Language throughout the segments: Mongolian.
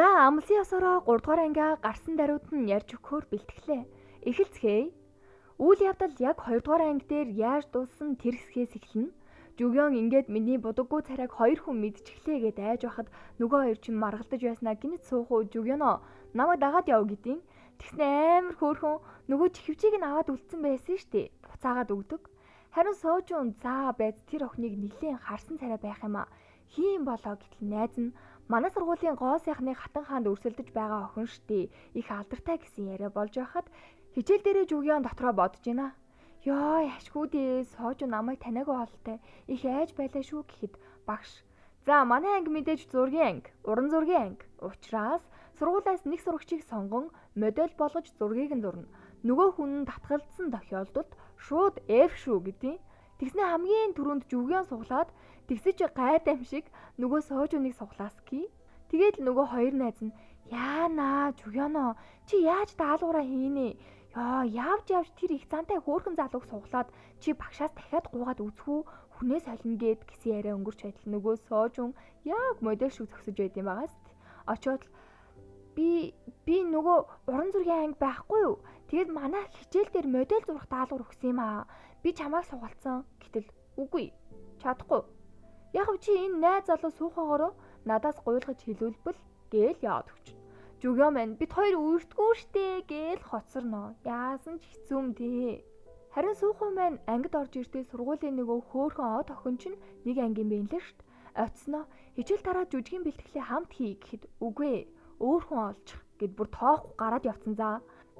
За амлсан ёсороо 3 дугаар ангиа гарсан даруйд нь ярьж өгөхөөр бэлтгэлээ. Эхэлцгээе. Үйл явдал яг 2 дугаар анги дээр яаж дууссан тэр хэсгээс эхэлнэ. Жүгён ингээд миний будаггүй царайг хоёр хүн мэдчихлээ гэд айж байхад нөгөө хоёр чинь маргалдаж байснаа гинэт суух уу Жүгёноо намайг дагаад яв гэдیں۔ Тэгснэ амар хөөрхөн нөгөө чихвчийг нь аваад үлдсэн байсан штэ. Буцаагаад өгдөг. Харин Соожун заа байж тэр охиныг нилээн харсан царай байх юм а. Хин болоо гэтэл найз нь манай сургуулийн гоо сайхны хатан хаанд өрсөлдөж байгаа охин штэ. Их алдартай гэсэн яриа болж байхад хичээл дээрээ Жүгён дотроо бодож байна. Йоо, яшгүй дээ. Соожун намайг таниагүй олтой. Их айж байлаа шүү гэхэд багш. За, манай анги мэдээж зургийн анги, уран зургийн анги. Учираас сургуулиас нэг сурагчийг сонгон модель болгож зургийг нь зурна. Нөгөө хүн нь татгалзсан тохиолдолд шууд F шүү гэдیں۔ Тэгснэ хамгийн түрүүнд Жүгён суглаад тэгсэж гайд ам шиг нөгөө Соожуныг суглааски. Тэгээд л нөгөө хоёр найз нь яанаа Жүгёноо чи яаж даалгавраа хийнэ? Ёо, явж явж тэр их зантай хөөрхөн залууг суглаад чи багшаас дахиад гуугаад үзэх үү? Хүнээс солино гэд гэсэн яриа өнгөрч байтал нөгөө Соожун яг модель шиг зогсож байд юм байгаас. Очоод би нөгөө уран зургийн анги байхгүй юу? Тэгээд манай хичээл дээр модель зурах даалгавар өгсөн юм аа. Би чамайг сугалцсан. Гэтэл үгүй чадахгүй. Яг чи энэ найз залуу суухаагаараа надаас гуйлгаж хэлүүлбэл гээл яваад өгч. Жүгё маань бид хоёр үертгүү штэ гээл хоцорно. Яасан ч хэцүү юм дээ. Харин суухуу маань ангид орж ирдээ сургуулийн нөгөө хөөхөн од охин чинь нэг анги юм байна лээ штт. Очсноо хичээл тараа жүжигийн бэлтгэлээ хамт хий гэхэд үгүй өөр хүн олчих гэд бүр тоохгүй гараад явцсан заа.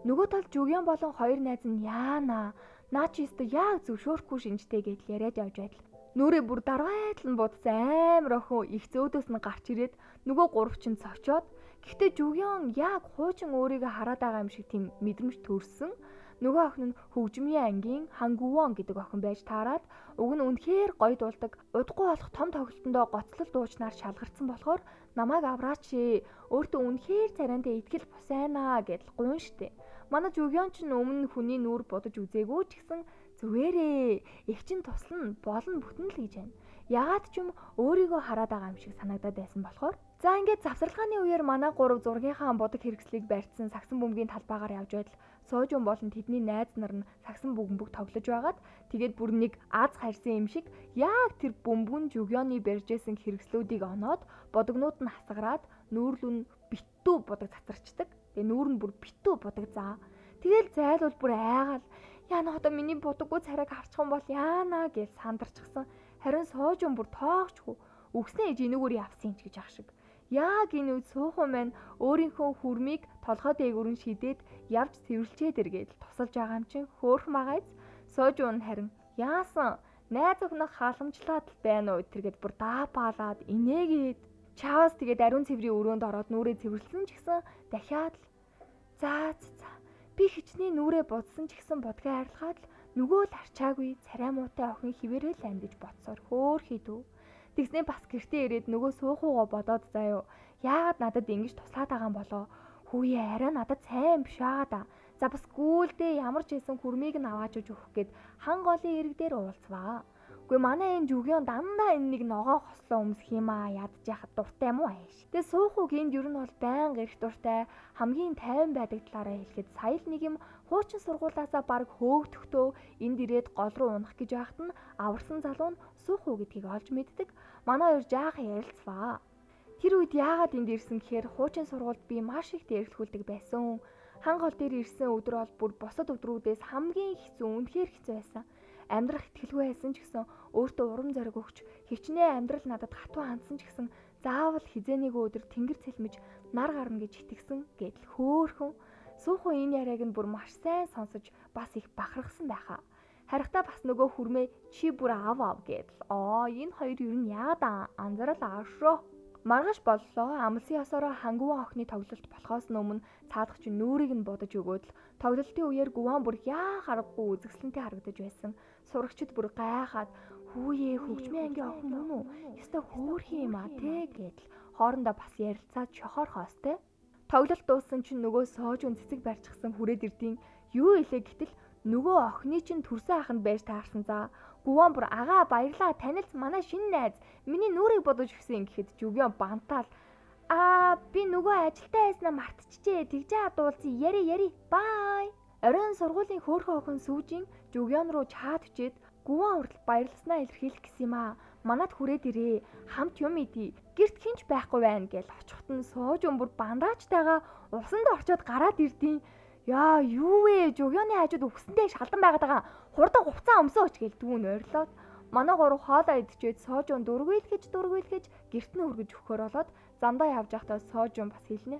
Нөгөө тал Жүгён болон хоёр найз нь яана. Наа чи өстө яг зөвшөөрөхгүй шинжтэй гэдэл яриад явж байтал. Нүрээ бүр дарвайтал нь будсан амар охин их зөөдөөс нь гарч ирээд нөгөө гурав чинь цочоод гэхдээ Жүгён яг хуучин өөрийгөө хараад байгаа юм шиг тийм мэдрэмж төрсөн. Нөгөө охин нь хөгжмийн ангийн Хангувон гэдэг охин байж таарад уг нь үнэхээр гоё дуулдаг. Удахгүй болох том тоглолтондоо гоцлол дуучнаар шалгарсан болохоор намайг авраач ээ. Өөртөө үнэхээр царайнтай итгэл бусайнаа гэдэл гуйн штэ. Манай Жүгён ч өмнө хүний нүүр будаж үзээгүй ч гэсэн зүгээрээ их чин туслана болно бүтэн л гэж байна. Ягаад ч юм өөрийгөө хараад байгаа юм шиг санагдаад байсан болохоор. За ингээд завсарлагын үеэр манай гурав зургийнхаа будаг хэрэгслийг барьцсан сагсан бөмбөгийн талбайгаар явж байтал Соожун болон тэдний найз нар нь сагсан бөмбөг тоглож байгаад тэгээд бүр нэг аз харсан юм шиг яг тэр бөмбөг нь Жүгёны барьжсэн хэрэгслүүдийг оноод бодогнууд нь хасгараад нүүрлүн битүү будаг цацарчдаг. Тэгээ нүүр нь бүр битүү будаг заа. Тэгэл зайлвал бүр айгаал яана одоо миний будаггүй царайг харчих юм бол яана гэж сандарчихсан. Харин Соожун бүр тоогчгүй үгснээ ээж энүүгээр явсан юм ч гэж ах шиг. Яг энэ үед суухуу маань өөрийнхөө хүрмийг толгой дээгүүр нь шидээд явж цэвэрлчээд эргээд тусалж байгаа юм чинь хөөхөн багайз. Соожун харин яасан найз охиноо халамжлаад л байна уу тэргээд бүр даапаалаад инээгээд чаваас тэгээд ариун цэврийн өрөөнд ороод нүрээ цэвэрлсэн ч гэсэн дахиад л за за би хичнээн нүрээ будсан ч гэсэн будгаа арилгаад л нөгөө л арчаагүй царай муутай охин хിവэрэл амьд гэж бодсоор хөөх хийдв. Тэгснээ бас гэртээ ирээд нөгөө суухуугаа бодоод заяо. Яагаад надад ингэж туслаад байгаа юм болоо? Хүүе арай надад сайн биш байгаа да. За бас гүйлдээ ямар ч байсан хүрмийг нь аваач өгөх гээд хан голын ирэг дээр уулзваа. Үгүй манай энэ Жүгён дандаа энэ нэг ногоон хослоо өмсөх юм аа ядж яхад дуртай юм уу ааш. Тэгээ суухууг энд ер нь бол байнга ирэх дуртай хамгийн тайван байдаг талаараа хэлэхэд сая л нэг юм хуучин сургуулаасаа баг хөөгдөхдөө энд ирээд гол руу унах гэж байхад нь аварсан залуу нь суухуу гэдгийг олж мэддэг. Манай хоёр жаахан ярилцваа. Тэр үед яагаад энд ирсэн гэхээр хуучин сургуульд би маш их дээрлэхүүлдэг байсан. Хан гол дээр ирсэн өдөр бол бүр бусад өдрүүдээс хамгийн хэцүү, үнэхээр хэцүү байсан. Амьдрах итгэлгүй байсан ч гэсэн өөртөө урам зориг өгч хичнээн амьдрал надад хатуу хандсан ч гэсэн заавал хизээ нэг өдөр тэнгэр цэлмэж нар гарна гэж итгэсэн гэдэл хөөхөн суухуу энэ яриаг нь бүр маш сайн сонсож бас их бахархсан байхаа. Харихтаа бас нөгөө хүрмээ чи бүр ав ав гэдэл. Аа энэ хоёр ер нь яагаад анзаарал аашроо. Маргааш боллоо амлсан ёсороо хангуван охины тоглолт болохоос өмнө цаадах чинь нүрийг нь бодож өгөөд л тоглолтын үеэр гүван бүр яа харахгүй үзэсгэлэнтэй харагдаж байсан. Сурагчид бүр гайхаад хүүе хөгжмийн ангийн охин мөн үү? Ёстой хөөрхөн юм а тэ гэдэл хоорондоо бас ярилцаад шохоорхоос тэ. Тоглолт дууссан чинь нөгөө Соожун цэцэг барьчихсан хүрээд ирдیں۔ Юу илээ гэтэл нөгөө охины чинь төрсөн аханд байж таарсан заа. Гүван бүр агаа баярлаа танилц манай шинэ найз миний нүрийг бодож өгсөн гэхэд Жүгён бантаал Аа би нөгөө ажилдаа байснаа мартчихжээ. Тэгжээ уулзъя. Яри яри. Бай. Оройн сургуулийн хөөрхөн охин Сүүжин Жүгён руу чат бичээд гүвэн хүртэл баярласнаа илэрхийлэх гэсэн юм аа. Манад хүрээд ирээ. Хамт юм идий. Гэрт хинч байхгүй байна гэл очихт нь Соожун бүр бандаажтайгаа усанд орчоод гараад ирдیں۔ Яа юу вэ? Жүгёны хажууд үхсэндээ шалдан байгаад байгаа. Хурдан хувцас өмсөөч гэл дүүн ойрлоод манай гурав хоолоо идчихэд Соожун дөргүйлгэж гэрт нь хүргэж өгөхөр болоод замдаа явж байхдаа Соожун бас хэлнэ.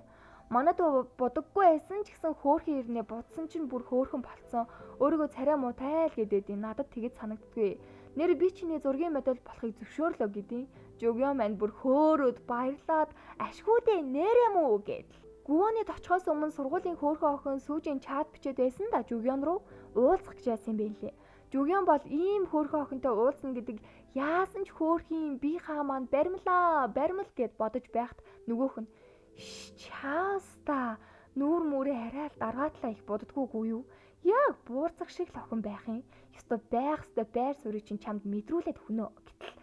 Манай дүү будаггүй байсан ч гэсэн хөөрхөн ирнэ будсан чинь бүр хөөрхөн болцсон. Өөрийгөө царай муутай л гэдэг. Надад тэгэж санагддгүй. Нэр би чиний зургийн модель болохыг зөвшөөрлөө гэдیں۔ Жүгён маань бүр хөөрөөд баярлаад ашгүйдээ нэрэ мүү гэдэл. Гүвоны товчхоос өмнө сургуулийн хөөрхөн охин Сүүжин чат бичээд байсан да Жүгён руу уулзах гэж байсан юм байлээ. Жүгён бол ийм хөөрхөн охинтой уулзна гэдэг яасан ч хөөрхийн би хаа маань баримлаа баримл гэд бодож байхад нөгөөх нь чааста нүүр мүрээ арай л даргаатлаа их боддгүйгүй юу? Яг буурцах шиг л охин байх юм. Ёстой байх ёстой байр суурийг чинь чамд мэдрүүлээд өгнө гэтэл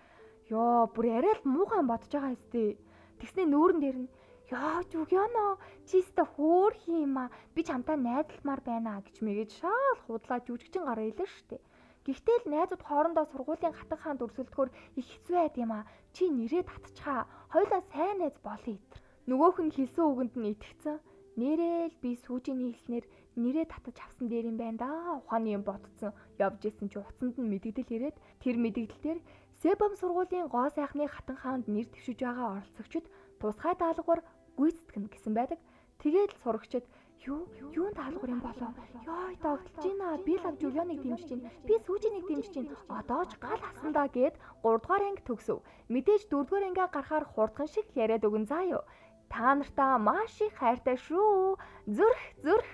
ёо бүр арай л муухай бодож байгаа өстэй. Тэгсний нүүрэн дээр нь ёо Жүгёно чи өстой хөөрхөн юм а. Би чамтай найзалмаар байна гэж мэгээд шаал худлаа жүжигчин гараа илээ штэ. Гэхдээ л найзууд хоорондоо сургуулийн хатан хаанд өрсөлдөхөөр их хэцүү байд юм а. Чи нэрээ татчихаа. Хоёулаа сайн найз болъё итэр. Нөгөөх нь хэлсэн үгэнд нь итгэцэн. Нэрээ л би сүүжиний хэлснээр нэрээ татаж авсан дээр юм байна да. Ухааны юм ботцсон. Явж исэн чи утсанд нь мэдэгдэл ирээд тэр мэдэгдэл дээр Сэбом сургуулийн гоо сайхны хатан хаанд нэр дэвшиж байгаа оролцогчид тусгай даалгавар гүйцэтгэнэ гэсэн байдаг. Тэгээд л сурагчид юун даалгавар юм болоо? Йой догтлж байна. Би лав Жүгёныг дэмжиж байна. Би Сүүжинийг дэмжиж байна. Одоо ч гал хасандаа гэд 3 дугаар анги төгсөв. Мэдээж 4 дугаар ангиа гарахаар хурдхан шиг яриад өгөн заа юу. Та нартаа маш их хайртай шүү. Зүрх зүрх.